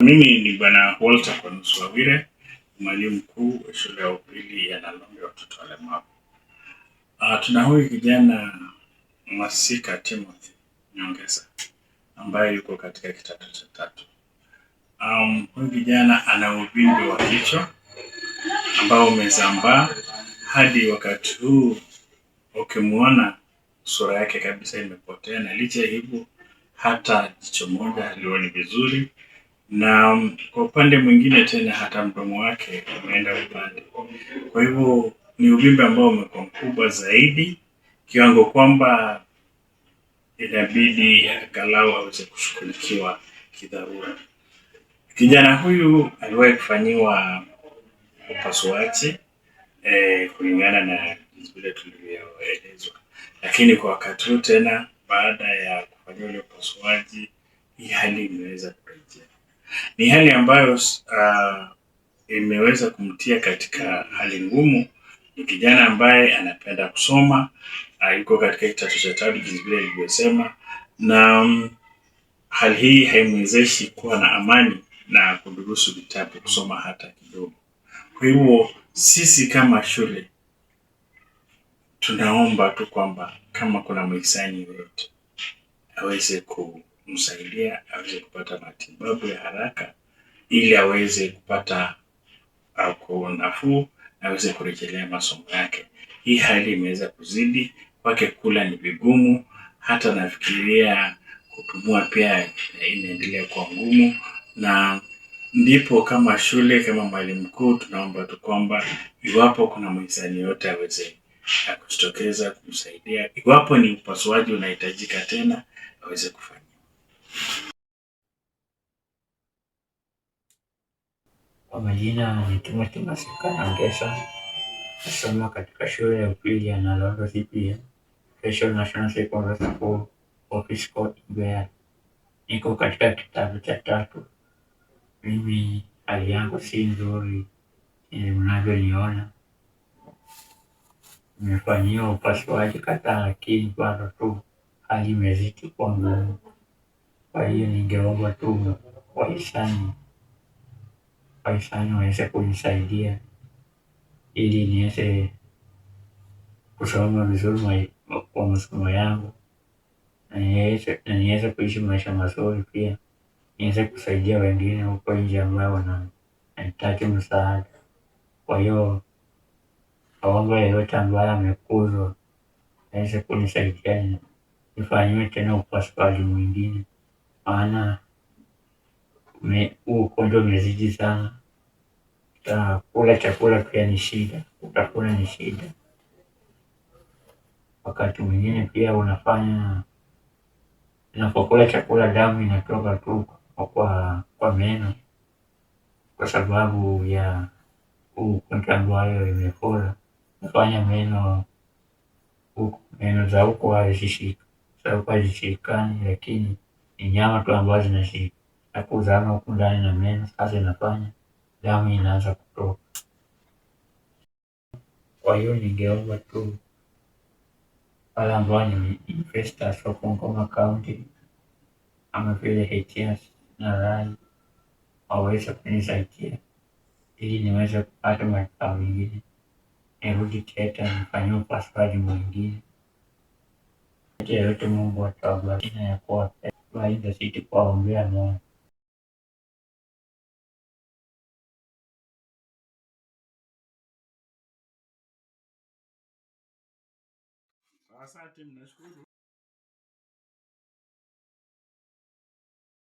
Mimi ni Bwana Walter Kwanusu Wawire, mwalimu mkuu wa shule ya upili ya Nalongo ya watoto walemavu. Tuna huyu kijana Masika Timothy Nyongesa ambaye yuko katika kidato cha tatu. Huyu kijana ana uvimbe wa kichwa ambao umesambaa hadi wakati huu ukimwona sura yake kabisa imepotea, na licha ya hivyo hata jicho moja halioni vizuri, na kwa upande mwingine tena hata mdomo wake umeenda upande. Kwa hivyo ni uvimbe ambao umekuwa mkubwa zaidi kiwango kwamba inabidi angalau aweze kushughulikiwa kidharura. Kijana huyu aliwahi kufanyiwa upasuaji kulingana na vile tulivyoelezwa, lakini kwa wakati huu tena baada ya kufanyiwa ule upasuaji, hii hali imeweza kurejea. Ni hali ambayo imeweza kumtia katika hali ngumu. Ni kijana ambaye anapenda kusoma, yuko katika kidato cha tatu jinsi vile nilivyosema, na hali hii haimwezeshi kuwa na amani na kudurusu vitabu kusoma hata kidogo. Kwa hivyo sisi kama shule tunaomba tu kwamba kama kuna mhisani yoyote aweze kumsaidia, aweze kupata matibabu ya haraka ili aweze kupata nafuu na aweze kurejelea masomo yake. Hii hali imeweza kuzidi kwake, kula ni vigumu, hata nafikiria kupumua pia inaendelea kuwa ngumu, na ndipo kama shule, kama mwalimu mkuu, tunaomba tu kwamba iwapo kuna mhisani yoyote aweze kujitokeza kumsaidia, iwapo ni upasuaji unahitajika tena aweze kufanya. Kwa majina ni Timothy Masika Nyongesa, nasoma katika shule ya upili ya Nalondo CPA, Special National Secondary School, Office Court, Mbeya. Niko katika kitabu cha tatu. Mimi hali yangu si nzuri mnavyoniona. Nimefanyiwa upasuaji kadhaa, lakini bado tu hali imezidi kuwa ngumu. Kwa hiyo ningeomba tu wahisani waweze kunisaidia ili niweze kusoma vizuri kwa masomo yangu na niweze kuishi maisha mazuri pia, niweze kusaidia wengine huko nje ambao wanahitaji msaada. Kwa hiyo naomba yeyote ambaye amekuzwa aweze kunisaidia nifanyiwe tena upasuaji mwingine, maana huu ugonjwa umezidi sana. Kula chakula pia ni shida, kutafuna ni shida. Wakati mwingine pia unafanya unapokula chakula damu inatoka tu kwa meno kwa sababu ya huu ugonjwa ambayo imefura nafanya meno meno za huku hazishikani, lakini ni nyama tu ambazo zinashika kuzama huku ndani na meno, sasa inafanya damu inaanza kutoka. Kwa hiyo ningeomba tu wale ambao ni investors wa Bungoma County ama vile HTS na Rai waweze kunisaidia ili niweze kupata matibabu mengine, nirudi theater nifanyiwe upasuaji mwingine. Yote Mungu atawabariki na ya kuwa zidi kuwaombea Mungu. Asante, mnashukuru.